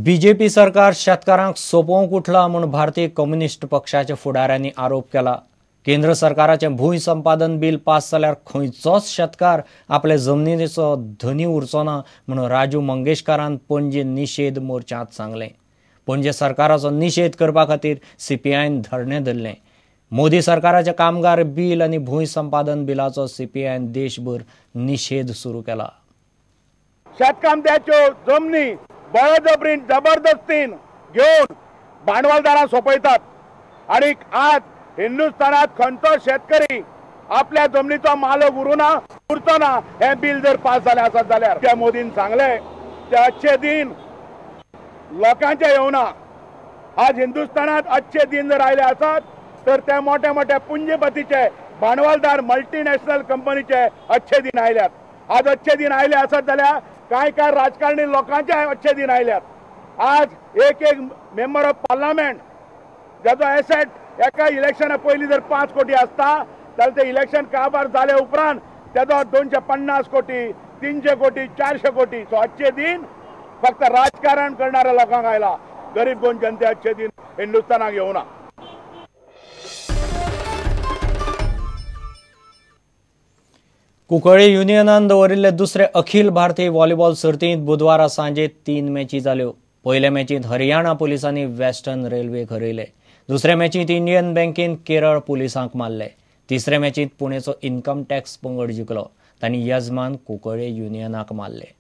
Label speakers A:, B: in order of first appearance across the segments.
A: BJP सरकार शेतकारांक सोंपोवंक उठला म्हूण भारतीय कम्युनिस्ट पक्षाच्या फुडाऱ्यांनी आरोप केला। केंद्र सरकाराचें भूंय संपादन बिल पास जाल्यार खंयचोच शेतकार आपले जमनीचो धनी उरचो ना म्हूण राजू मंगेशकारान पणजे निशेध मोर्चांत सांगलें। पणजे सरकाराचो निशेध करपा खातीर सीपीआयन धरणें धरलें। मोदी सरकाराचे कामगार बिल आनी भूंय संपादन बिलाचो सीपीआयन देशभर निशेध सुरू केला।
B: शेतकामत्याच्यो जमनी बळजबरीन जबरदस्तीन घेवन भांडवलदारां सोंपयतात आनी आज हिंदुस्थानात खंयचो शेतकरी आपल्या जमनीचो मालक उरूना उरचो ना हे बिल जर पास जालें आसत जाल्यार। त्या मोदीन सांगलें ते अच्छे दिन लोकांचे येवना। आज हिंदुस्थानात अच्छे दिन जर आयले आसत तर त्या मोठ्या मोठ्या पुंजीपतीचे भांडवलदार मल्टीनॅशनल कंपनीचे अच्छे दिन आयल्यात। आज अच्छे दिन आयले आसत जाल्यार कांय कांय राजकारणी लोकांचे अच्छे दिन आयल्यात। आज एक एक मेंबर ऑफ पार्लमेंट जाचो एसेट एका इलेक्शना पयलीं जर 5 कोटी आसता जाल्यार ते इलेक्शन काबार जाले उपरांत तेजो 250 कोटी 300 कोटी 400 कोटी। सो अच्छे दिन फक्त राजकारण करणाऱ्या लोकांक आयला, गरीब गोंय जनते अच्छे दिन हिंदुस्थानाक येवना।
A: कुंकळ्ळी युनियनान दवरिल्ले दुसरे अखिल भारतीय व्हॉलीबॉल सर्तींत बुधवारा सांजे 3 मॅची जाल्यो। पयल्या मॅचींत हरियाणा पुलिसांनी वेस्टर्न रेल्वेक हरयले। दुसऱ्या मॅचींत इंडियन बँकेन केरळ पुलिसांक मारले। तिसऱ्या मॅचींत पुणेचो इन्कम टॅक्स पंगड जिखलो, तांणी यजमान कुंकळ्ळी युनियनाक मारले।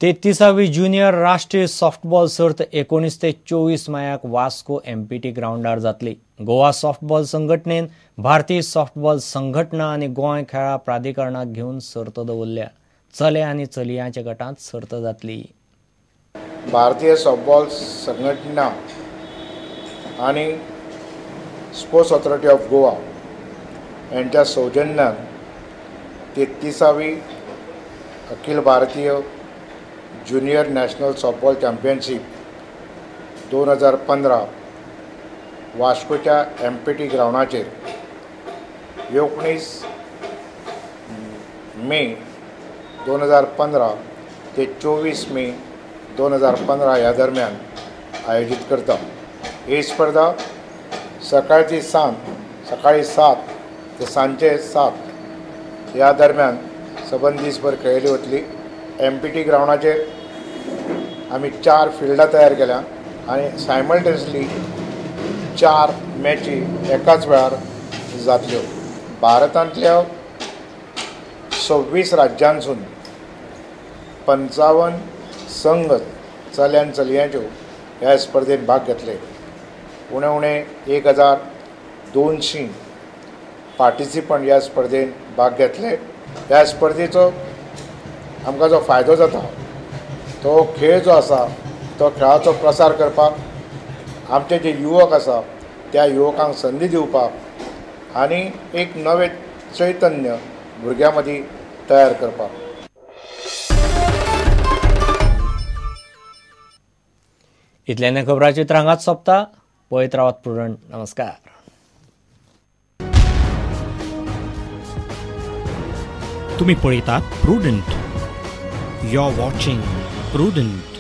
A: तेत्तीसावी ज्युनियर राष्ट्रीय सॉफ्टबॉल सर्त 19 ते 24 मायाक वास्को एमपीटी ग्रावंडार जातली। गोवा सॉफ्टबॉल संघटनेन भारतीय सॉफ्टबॉल संघटना आनी गोंय खेळां प्राधिकरणाक घेवन सर्त दवरल्या। चले आनी चलयांच्या गटांत सर्त जातली।
C: भारतीय सॉफ्टबॉल संघटना आनी स्पोर्ट्स ऑथॉरिटी ऑफ गोवा यांच्या सौजन्यान 33वी अखिल भारतीय ज्युनियर नॅशनल सॉफ्टबॉल चॅम्पियनशीप 2015 वास्कोच्या एमपीटी ग्रावंडाचेर 19 मे 2015 ते 24 मे 2015 ह्या दरम्यान आयोजित करता। ही स्पर्धा सकाळची सकाळी 7 ते सांजे 7 ह्या दरम्यान सबंद दीसभर खेळली वतली। एमपीटी ग्रावंडाचेर आमी 4 फिल्डां तयार केल्या आनी सायमल्टेनियसली 4 मॅची एकाच वेळार जातल्यो। भारतांतल्या 26 राज्यांसून 55 संघ चले आनी चलयांच्यो ह्या स्पर्धेत भाग घेतले। उणे उणे 1200 पार्टिसिपंट ह्या स्पर्धेन भाग घेतले. ह्या स्पर्धेचो आमकां जो फायदो जाता तो खेळ जो आसा तो खेळाचो प्रसार करपाक, आमचे जे युवक आसा त्या युवकांक संदी दिवपाक आनी एक नवें चैतन्य भुरग्यां मदीं तयार करपाक.
A: इतल्यान खबरांचित्र हांगाच सोंपता. पळयत रावात प्रुडंट. नमस्कार.
D: तुम्ही पळयतात Prudent. You are watching Prudent.